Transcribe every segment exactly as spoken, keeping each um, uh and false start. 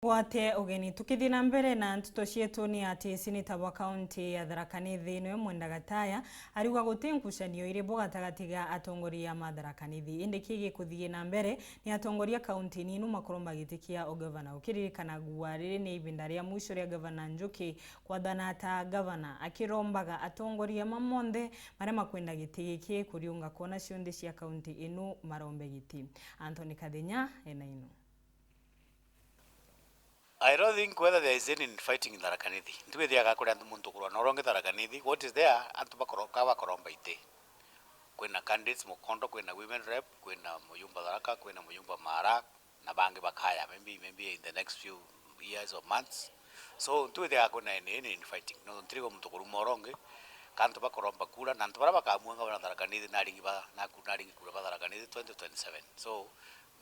Gwate ugeni. Tukithii na mbere na nteto cietu, ni ati seneta bwa kaunti ya Tharaka Nithi niwe Mwenda Gataya ariuga guti nkucanio iri bo gatagati ga atongoria ma Tharaka Nithi. Indi kii gikuthii na mbere ni atongoria kaunti nini makuromba giti kia ugavana. Ukiririkanagua riri ni ibinda ria mwisho ria gavana Njuki kwathana ta gavana, akirombaga atongoria ma monthe maria makwenda giti giki kuriunga kona cionthe cia kaunti inu marombe giti. Anthony Kathenya ena ino. I don't think whether there is any infighting in Tharaka Nithi. Ntiwithiaga kuri antu muntu kurwa na uria ungi Tharaka Nithi. What is there? Antu bakoro-, ka bakoromba iti. Kwina candidates Mukondo, kwina women rep, kwina muyumba Tharaka, kwina muyumba Mara, na bangi bakaya, maybe, maybe in the next few years or months. So, ntiwithiaga kwina any, any infighting. No, ntirigwa muntu kuruma uria ungi. Ka antu bakoromba kura, na antu baria bakamua ngavana Tharaka Nithi, naringi ba, naku-, naringi kura ba Tharaka Nithi twenty twenty-seven. So,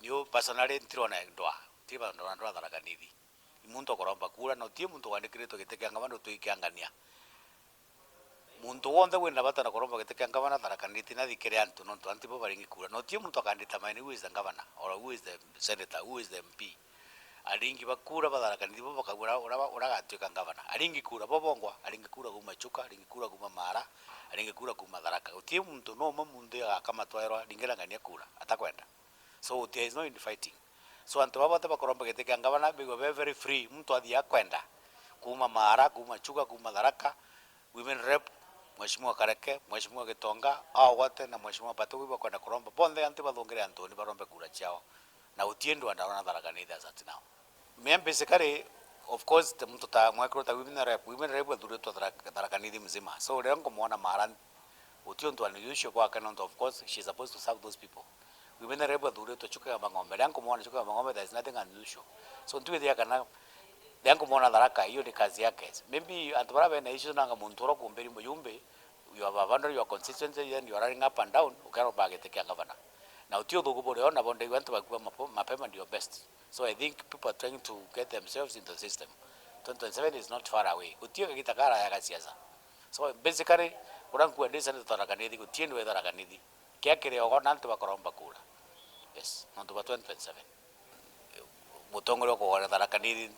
niu personally ntirona ndwa, ti ba ndona ndwa Tharaka Nithi. Muntu akoromba kura, na uti muntu wandikiritwe giti kia ngavana utwikiangania. Muntu wonthe wina bata na kuromba giti kia ngavana Tharaka Nithi nathikire antu, nontu antu bo baringi kura. Na uti muntu akandita mine, who is the governor, or who is the senator, who is the M P. Aringi ba kura ba Tharaka Nithi bo bakauga ura, ura, ura agatwika ngavana. Aringi kura bo bongwa, aringi kura kuma Chuka, aringi kura kuma Mara, aringi kura kuma Tharaka. Uti muntu no umwe muntu agakamatwairwa ringirangania kura, atakwenda. So there is no infighting. So antu baba bonthe bakoromba giti kia ngavana, bigwe be very free, muntu athii akwenda. Kuma Mara, kuma Chuka, kuma Tharaka, women rep, Mheshimiwa Kareke, Mheshimiwa Gitonga, ao bonthe na Mheshimiwa Patugu bakwenda kuromba. Bonthe antu bathungire antu ni barombe kura ciao. Na uti ndwa ndarona Tharaka Nithi as at now. Me basically, of course, te muntu ta mwekuru ta women rep, women rep athuritwe Tharaka, Tharaka Nithi mzima. So riria nkumwona Mara, uti untu unusual gwake, nontu of course she is supposed to serve those people. Women rep athuritwe Chuka Igamba Ng'ombe. Riria nkumwona Chuka Igamba Ng'ombe, there is nothing unusual. So ntiwithia kana riria nkumwona Tharaka, hiyo ni kazi yake. Maybe antu baria bena issues nanga muntu uria ukumbiri muyumbi, you have a boundary, your constituency, then you are running up and down, ukeromba giti kia ngavana. Na uti uthuku burio, na bondo iu antu bakua mapo-, mapema ndio best. So I think people are trying to get themselves in the system. Twenty twenty-seven is not far away. Guti kagita karaya ga siasa. So basically, uria nkuga ndi Senator Tharaka Nithi, guti ndwa Tharaka Nithi. Kia kiriogo na antu bakoromba kura. Yes, nontu bwa twenty twenty-seven. Mutongoria wa kugana Tharaka Nithi,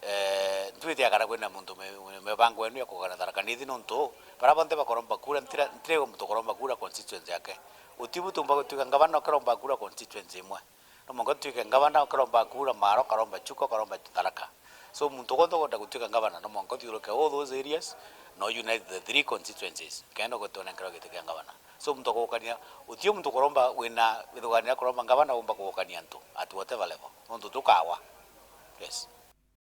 eh, ntwithia kana kwina muntu me-, me-, mibango enu ya kugana Tharaka Nithi, nontu baria bonthe bakoromba kura, ntira-, ntirigwa muntu ukoromba kura constituency yake. Uti butumba gutwika ngavana ukiromba kura constituency imwe. No mwanka utwike ngavana ukiromba kura Mara, ukaromba Chuka, ukaromba Tharaka. So muntu wonthe ukwenda gutwika ngavana, no mwanka uthiuruke all those areas, no unite the three constituencies, kenda ugwite unenkerwa giti kia ngavana. So muntu akugukania, uti muntu ukuromba wina withugania kuromba ngavana umba kugukania antu at whatever level. Nontu tukagwa. Yes.